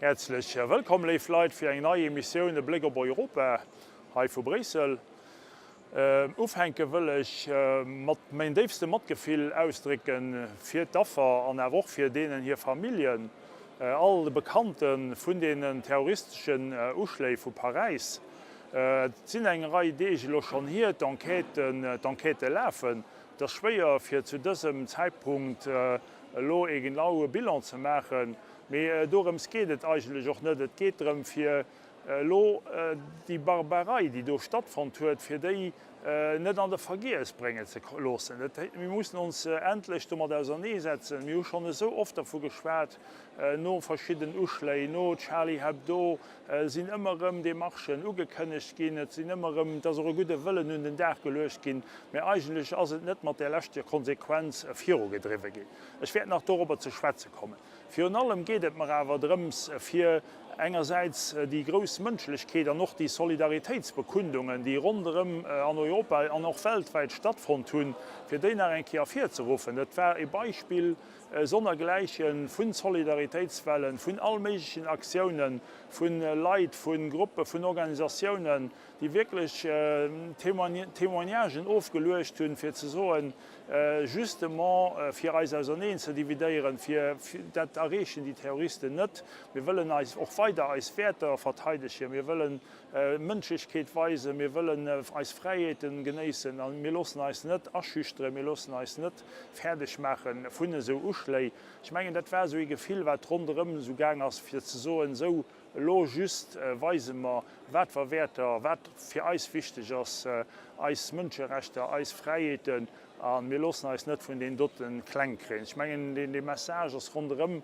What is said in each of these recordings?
Häerzlech wëllkomm, léif Leit, fir eng nei Emissioun E Bléck op Europa hei vu Bréissel. Ufänke wëll ech mat mäin déifste Matgefill ausdrécke fir d'Affer an awer och fir deenen hir Familljen, all de Bekannte vun deenen terroristeschen Uschléi vu Paräis. Et sinn eng Rei Deeg elo schonn hier, d'Enquêten, d'Enquêtë lafen. Et ass schwéier fir zu dësem Zäitpunkt elo ee genaue Bilan ze maachen, mee dorëms geet et eigentlech och net. Et geet drëm fir elo déi Barbarei, déi do stattfonnt huet, fir déi net an de Vergiess bréngen ze loossen. Mir mussen ons endlech domat auserneesetzen. Mir hu schonn esou oft dervu geschwat, no verschidden Uschléi, no Charlie Hebdo sinn ëmmer erëm Demarchen ugekënnegt ginn, et sinn ëmmer erëm, et ass och e gudde Wëllen un den Dag geluecht ginn, mä eigentlech ass et net mat där leschter Konsequenz virugedriwwe ginn. Ech wäert nach dorobber ze schwätze kommen. Virun allem geet et mer awer drëms, fir engersäits déi grouss Mënschlechkeet an och déi Solidaritéitsbekundungen, déi ronderëm an Europa an och weltwäit stattfonnt hunn, fir déi nach eng Kéier ervirzeruffen. Et war e Beispill sonnergläiche vu Solidaritéitswellen, vun all méiglechen Aktiounen, vu Leit, vu Gruppe, vun Organisatiounen, déi wierklech Témoignagen ofgeluecht hunn, fir ze soen, justement fir eis auserneen ze dividéieren, fir, dat erreechen déi Terroristen net, mir wëllen eis och weider eis Wäerter verteidegen, mir wëllen Mënschlechkeet weisen, mir wëllen eis Fräiheeten genéissen a mir loossen eis net aschüchteren, mir loossen eis net fäerdeg maache vun esou Uschléi. Ech mengen, dat war esou ee Gefill, wat ronderëm esou gaang ass, fir ze soen, esou Elo just weise mer, wat fer Wäerter, wat fir eis wichteg ass, eis Mënscherechter, eis Fräiheeten, a mir loossen eis net vun deenen dote kleng kréien. Ech mengen, dee Message ass ronderëm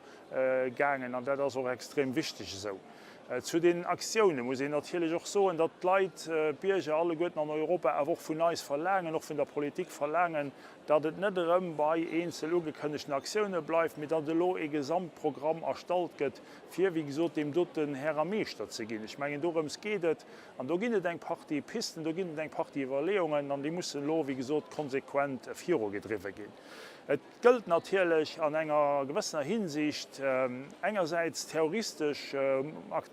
gaangen an dat ass och extrem wichteg esou. Zu den Aktioune muss een natierlech och soen, datt d'Leit, d'Bierger alleguerten an Europa awer och vun eis verlaangen, och vun der Politik verlaangen, datt et net erëm bei eenzel ugekënnegten Aktioune bleift, mee datt elo ee Gesamtprogramm erstallt gëtt, fir, wéi gesot, deem doten Här a Meeschter ze ginn. Ech mengen, dorëms geet et. An do ginn et eng Partie Pisten, do ginn et eng Partie Iwwerleeungen, an déi mussen elo, wéi gesot, konsequent virugedriwwe ginn. Et gëllt natierlech an enger gewëssener Hinsicht engersäits terroristesch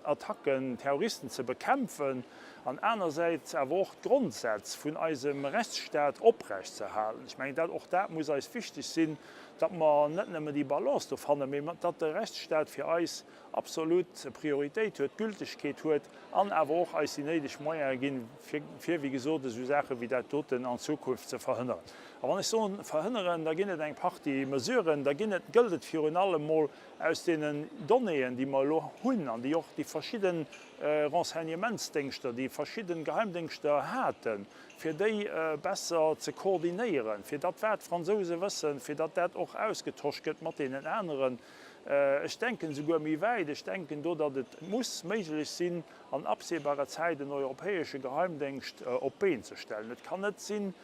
Attacken, Terroristen ze bekämpfen, an anersäits awer och d'Grondsätz vun eisem Rechtsstaat oprechtzeerhalen. Ech mengen, dat, och dat muss eis wichteg sinn, datt mer net nëmmen déi Balance do fannen, mee datt de Rechtsstaat fir eis absolut Prioritéit huet, Gültegkeet huet an awer och eis déi néideg Moyene ginn, fir, fir wéi gesot, esou Saache wéi dat doten an Zukunft ze verhënneren. A wann ech soen verhënneren, da ginn et eng Partie Mesuren, da ginn et, gëllt et virun allem mol aus deenen Donnéeën, déi mer elo hunn an déi och déi verschidde Renseignementsdéngschter, déi verschidde Geheimdéngschter haten, fir déi besser ze koordinéieren, fir datt wat d'Fransouse wëssen, fir datt dat och ausgetosch gëtt mat deenen aneren. Ech denken esouguer méi wäit, ech denken do, datt et muss méiglech sinn, an absehbarer Zäit en europäesche Geheimdéngscht op d'Been ze stellen. Et kann net sinn,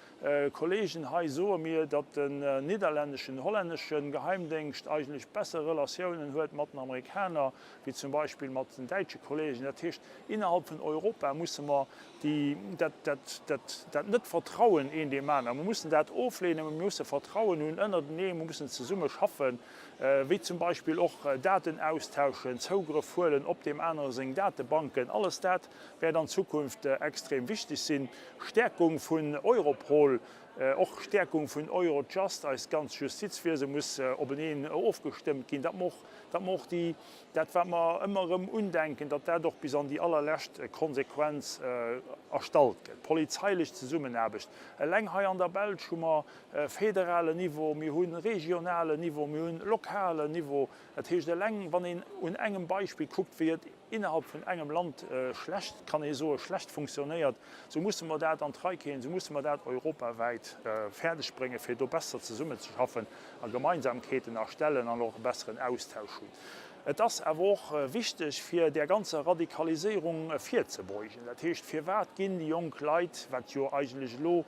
Kollegen hei soe mir, datt den nidderlänneschen, hollännesche Geheimdéngscht eigentlech besser Relatiounen huet mat den Amerikaner wéi zum Beispill mat den däitsche Kollegen. Dat heescht, innerhalb vun Europa musse mer déi, dat, dat, dat, dat Net-Vertrauen een deem aneren, mer mussen dat oflehnen, mer musse Vertrauen hunn ënnerteneen, mer mussen zesumme schaffen, wéi zum Beispill och Daten austauschen, Zougrëff huelen op deem anere seng Datebanken. Alles dat wäert an Zukunft extrem wichteg sinn. Stäerkung vun Europol, och Stäerkung vun Eurojust, eist ganz Justizwiese muss openeen ofgestëmmt ginn, datt mer och, datt mer och déi, Dat, wat mer ëmmer erëm undenken, datt dat och bis an déi allerlescht Konsequenz erstallt gëtt. Polizeilech Zesummenaarbecht. Eleng hei an der Belsch hu mer federalen Niveau, mir hu regionalen Niveau, mir hunn lokalen Niveau. Dat heescht, eleng wann een un engem Beispill kuckt, wéi et innerhalb vun engem Land schlecht, kann ee soen, schlecht funktionéiert, esou musse mer dat an d'Rei kréien, esou musse mer dat europawäit fäerdegbréngen, fir do besser zesummenzeschaffen a Gemeinsamkeeten erstellen an och e besseren Austausch hunn. Et ass awer och wichteg, fir där ganzer Radikaliséierung virzebeugen. Dat heescht, firwat ginn déi jonk Leit, wat jo eigentlech elo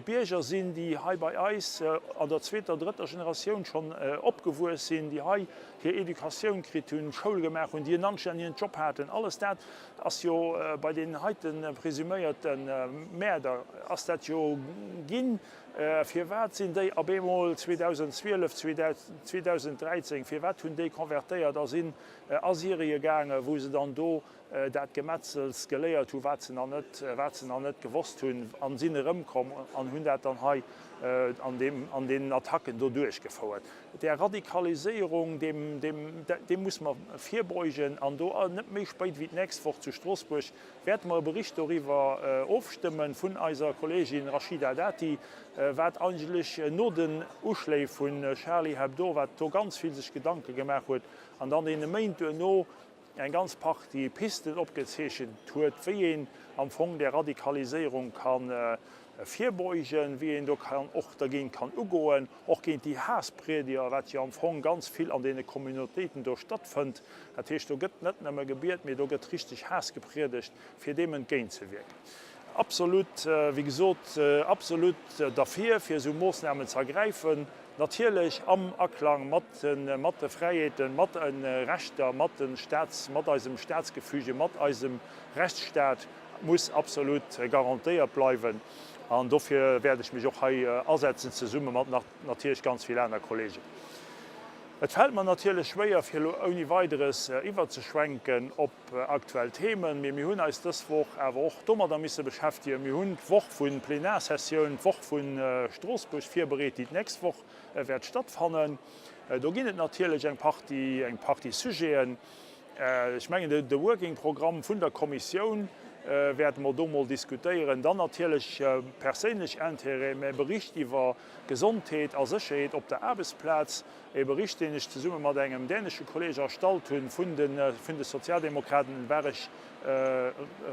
Bierger sinn, déi hei bei eis an der zweeter, drëtter Generatioun schonn opgewuess sinn, déi hei hir Educatioun kritt hunn, Schoul gemaach hunn, déi en anstännegen Job haten, alles dat ass jo bei deenen heite presuméierte Mäerder ass dat jo ginn. Firwat sinn déi ab eemol 2012, 2013, firwat hunn déi konvertéiert a sinn a Syrie gaangen, wou se dann do dat Gemetzels geléiert hu wat se nach net, wat se nach net gewosst hunn, a sinn erëmkomm an hunn dat dann hei an deem, an deenen Attacken do duerchgefouert. Där Radikaliséierung, deem, deem, deem muss mer virbeugen an do net méi spéit wéi d'nächst Woch zu Stroossbuerg wäerte mer e Bericht doriwwer ofstëmmen vun eiser Kollegin Rachida Dati, wat eigentlech no den Uschléi vu Charlie Hebdo, wat do ganz vill sech Gedanke gemaach huet an dann deene Méint duerno eng ganz Partie Pisten opgezeechent huet, wéi een am Fong där Radikaliséierung ka virbeugen, wéi een do kann och dergéint kann ugoen, och géint déi Haassprediger, wat jo am Fong ganz vill an deene Communautéiten do stattfënnt. Dat heescht, do gëtt net nëmme gebiet, mee do gëtt richteg Haass gepriedegt, fir deem entgéintzewierken. Absolut, wéi gesot, absolut derfir, fir esou Moossnamen ze ergräifen. Natierlech am Aklang mat de Fräiheeten, mat de Rechter, mat de Staats, mat eisem Staatsgefüge, mat eisem Rechtsstaat muss absolut garantéiert bleiwen. An dofir wäert ech mech och hei asetzen, zesumme mat nach natierlech ganz vill aner Kollegen. Et fält mer natierlech schwéier, fir elo ouni Weideres iwwerzeschwenken op aktuell Themen, mee mir hunn eis dës Woch awer och domadder misse beschäftegen. Mir hunn d'Woch vu Plenarsessioun, d'Woch vu Stroossbuerg virbereet, déi d'nächst Woch wäert stattfannen. Do ginn et natierlech eng Partie, eng Partie Sujeten. Ech mengen, de Working-Programm vun der Kommissioun wäerte mer do mol diskutéieren. Dann natierlech perséinlech Intérêt, mä Bericht iwwer Gesondheet a Sécherheet op der Aarbechtsplaz. E Bericht, deen ech zesumme mat engem dänesche Kolleeg erstallt hunn vun de Sozialdemokraten, war ech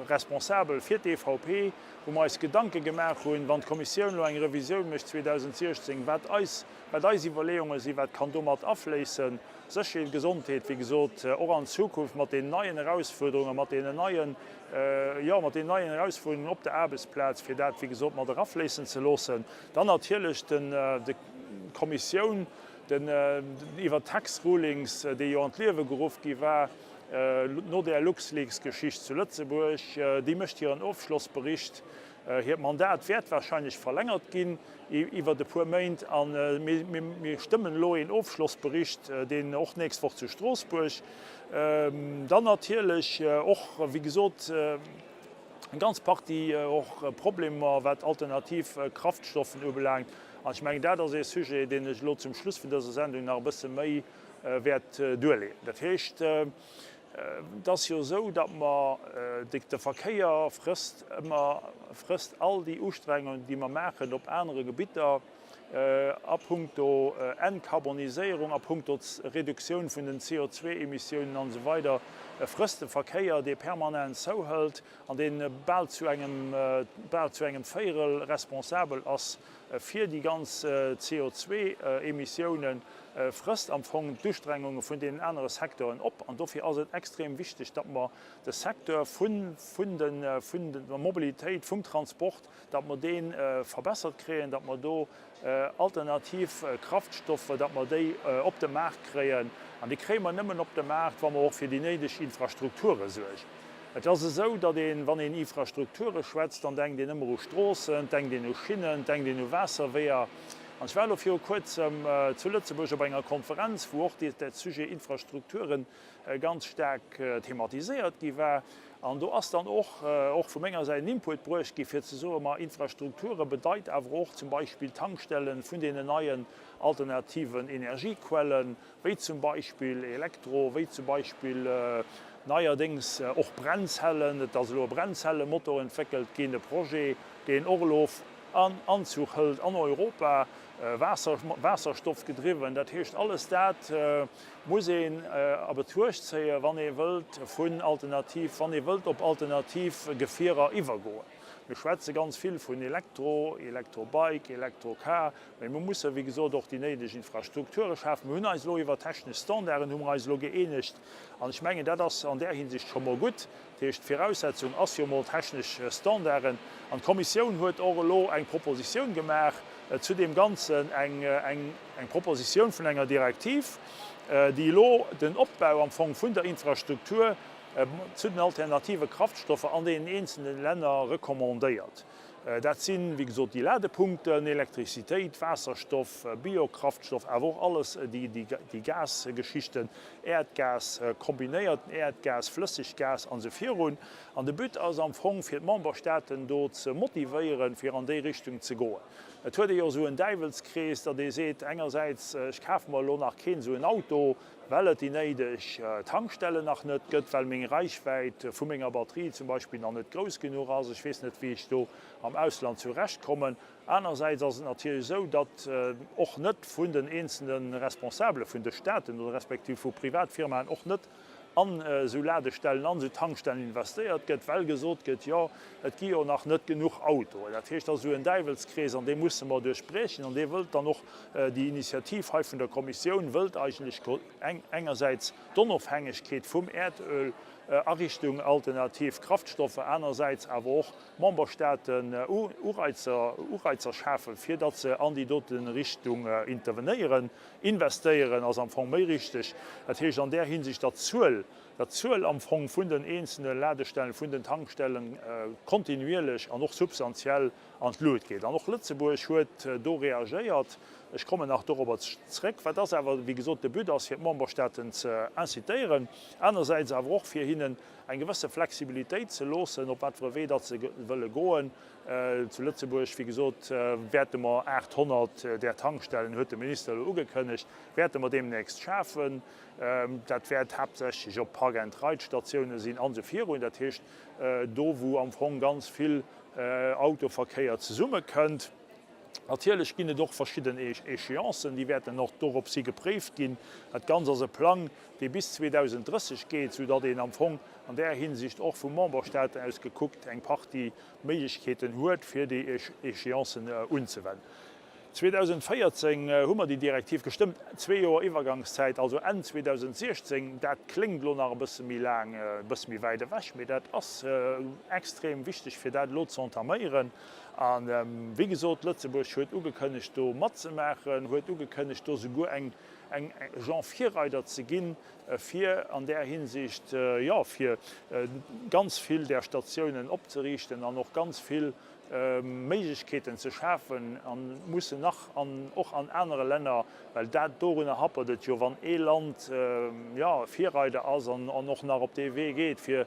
responsabel fir d'EVP, wou mer eis Gedanke gemaach hunn, wann d'Kommissioun elo eng Revisioun mécht 2016, wat eis, wat eis Iwwerleeunge sinn, wat kann do mat afléissen. Sécherheet, Gesondheet, wéi gesot, och an Zukunft mat deenen neien Erausfuerderungen, mat deenen neien, jo, mat deenen neien Erausfuerderungen op der Aarbechtsplaz, fir dat, wéi gesot, mat erafléissen ze loossen. Dann natierlech den, de. D'Kommissioun den iwwer d'Tax Rulings, déi jo an d'Liewe geruff gi war no där LuxLeaks-Geschicht zu Lëtzebuerg, déi mécht hiren Ofschlossbericht. Hiert Mandat wäert wahrscheinlech verlängert ginn iwwert e puer Méint. A mir stëmmen elo een Ofschlossbericht, deen och d'nächst Woch zu Stroossbuerg dann natierlech och, wéi gesot, eng ganz Partie och Problemer, wat alternativ Kraftstoffen ubelaangt. An ech mengen, dat ass ee Sujet, deen ech elo zum Schluss vun dëser Sendung nach e bësse méi wäert duerleeën. Dat heescht, et ass jo esou, datt mer, de Verkéier frësst ëmmer, frësst all déi Ustrengungen, déi mer maachen op anere Gebitter a puncto Entkarboniséierung, a puncto Reduktioun vun den CO2-Emissiounen an esou weider, frësst de Verkéier, dee permanent zouhëlt an dee bal zu engem, bal zu engem Véierel responsabel ass fir déi ganz CO2-Emissiounen, frësst am Fong d'Ustrengunge vun deenen anere Secteuren op. An dofir ass et extrem wichteg, datt mer de Secteur vun der Mobilitéit, vum Transport, datt mer dee verbessert kréien, datt mer do alternativ Kraftstoffer, datt mer déi op de Maart kréien. An déi kréie mer nëmmen op de Maart, wa mer och fir déi néideg Infrastrukture suergen. Et ass esou, datt een, wann een Infrastrukture schwätzt, dann denkt een ëmmer u Stroossen, denkt een u Schinnen, denkt een u Waasserweeër. An ech war elo viru Kuerzem zu Lëtzebuerg op enger Konferenz, wou och dat Sujet Infrastrukture ganz staark thematiséiert gi war. An do ass dann och, och vu menger Säit en Input bruecht gi fir ze soen, ma Infrastrukture bedeit awer och zum Beispill Tankstelle vun deenen neien alternativen Energiequellen, wéi zum Beispill Elektro, wéi zum Beispill neierdéngs och Brennzellen. Et ass elo e Brennzellemotor entwéckelt ginn, e Projet, deen och elo Anzuch hëlt an Europa, Waasserstoff gedriwwen. Dat heescht, alles dat muss een a Betruecht zéien, wann ee wëllt vun alternativ, wann ee wëllt op alternativ Gefierer iwwergoen. Mir schwätze ganz vill vun Elektro, Elektrobike, Elektrocar, mee mir musse wéi gesot och déi néideg Infrastrukture schafen. Mir hunn eis elo iwwer technesch Standarden hu mer eis elo gëeenegt an ech mengen, dat ass an där Hinsicht scho mol gutt. Dat heescht, d'Viraussetzung ass jo mol technesch Standarden. An d'Kommissioun huet och elo eng Propositioun gemaach zu deem Ganzen, eng, eng, eng Propositioun vun enger Direktiv, déi elo den Opbau am Fong vun der Infrastruktur zu den alternative Kraftstoffer an deenen eenzelne Länner recommandéiert. Dat sinn, wéi gesot, déi Ladepunkten, Elektrizitéit, Waasserstoff, Biokraftstoff, awer och alles déi Gasgeschichten, Äerdgas, kombinéierten Äerdgas, Flëssiggas an esou virun. An de But ass am Fong, fir d'Memberstaaten do ze motivéieren, fir an déi Richtung ze goen. Et huet ee jo esou en Däiwelskrees, datt ee seet engersäits, ech kafe mer elo nach keen esou en Auto, well et déi néideg Tankstellen nach net gëtt, well meng Reichwäit vu menger Batterie zum Beispill nach net grouss genuch ass, ech weess net, wéi ech do am Ausland zurecht kommen. Anersäits ass et natierlech esou, datt och net vun den eenzelne Responsabele vun de Staaten oder respektiv vu Privatfirmaen och net an esou Ladestellen, an esou Tankstellen investéiert gëtt, well gesot gëtt, jo, et gi jo nach net genuch Autoen. Dat heescht, dat ass esou en Däiwelskrees an dee musse mer duerchbriechen an dee wëllt dann och déi Initiativ hei vun der Kommissioun wëllt eigentlech engersäits d'Onofhängegkeet vum Äerdöl a Richtung alternativ Kraftstoffer, anersäits awer och Memberstaaten Ureizer, Ureizer schafen, fir datt se an déi dote Richtung intervenéieren. Investéieren ass am Fong méi richteg. Dat heescht an där Hinsicht, datt d'Zuel, datt d'Zuel am Fong vun den eenzelne Ladestellen, vun den Tankstellen kontinuierlech an och substantiell an d'Lut geet. An och Lëtzebuerg huet do reagéiert. Ech kommen nach dorobber zréck. Wat ass awer, wéi gesot, de But ass, fir d'Memberstaaten ze incitéieren, anersäits awer och fir hinnen eng gewësse Flexibilitéit ze loossen, op wat fir e Wee datt se wëlle goen. Zu Lëtzebuerg, wéi gesot, wäerte mer 800 där Tankstellen, huet de Minister elo ugekënnegt, wäerte mer deemnächst schafen. Dat wäert haaptsächlech op Park-and-Ride-Statioune sinn an esou virun. Dat heescht, do wou am Fong ganz vill Autoverkéier zesummekënnt. Natierlech ginn et och verschidden Échéancen, déi wäerten och dorops hi gepréift ginn. Dat Ganzt ass e Plang, dee bis 2030 geet, soudatt een am Fong an där Hinsicht och vu Memberstaaten aus gekuckt eng Partie Méiglechkeeten huet, fir déi Échéancen unzewennen. 2014 hu mer déi Direktiv gestëmmt, zwee Joer Iwwergangszäit, also Enn 2016. Dat kléngt elo nach e bësse méi laang, e bësse méi wäit ewech, mee dat ass extrem wichteg, fir dat elo ze entaméieren. A wéi gesot, Lëtzebuerg huet ugekënnegt, do matzemaachen, huet ugekënnegt, do souguer eng eng genre Virreider ze ginn, fir an där Hinsicht, jo, fir ganz vill där Statiounen opzeriichten an och ganz vill Méiglechkeeten ze schafen a mussen nach an och an anere Länner, well dat dorunner happert et jo, wann ee Land, jo, Virreider ass an och nach op dee Wee geet, fir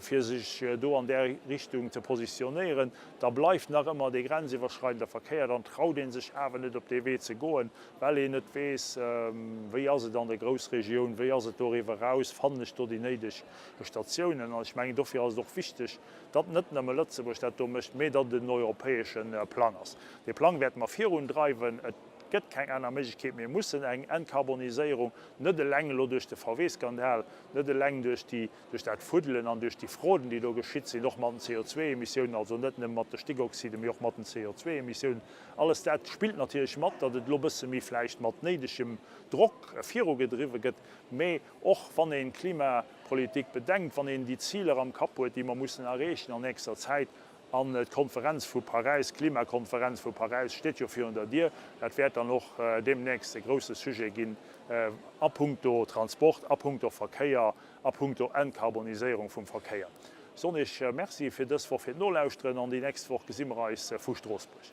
fir sech do an där Richtung ze positionéieren, da bleift nach ëmmer dee grenziwwerschreidende Verkéier, dann traut ee sech awer net op dee Wee ze goen, well een net weess, wéi ass et an der Groussregioun, wéi ass et doriwwer eraus, fannen ech do déi néideg Statiounen. An ech mengen, dofir ass et och wichteg, datt net nëmme Lëtzebuerg dat do mécht, mee datt et en europäesche Plang ass. Dee Plang wäerte mer virundreiwen. Et gëtt keng aner Méiglechkeet. Mir mussen eng Entkarboniséierung, net eleng elo duerch de VW-Skandal, net eleng duerch déi, duerch dat Fuddelen an duerch déi Frauden, déi do geschitt sinn, och mat den CO2-Emissiounen, also net nëmme mat de Stickoxiden, mee och mat den CO2-Emissiounen, Alles dat spillt natierlech mat, datt et elo e bësse méi vläicht mat néidegem Drock virugedriwwe gëtt. Mee och wann een d'Klimapolitik bedenkt, wann een déi Ziler am Kapp huet, déi mer mussen erreechen an nächster Zäit, an d'Konferenz vu Paräis, d'Klimakonferenz vu Paräis steet jo virun der Dier, dat wäert dann och deemnächst e grousse Sujet ginn a puncto Transport, a puncto Verkéier, a puncto Entkarboniséierung vum Verkéier. Soen Iech Merci fir dës Woch fir d'Nolauschteren an déi nächst Woch gesi mer eis vu Stroossbuerg.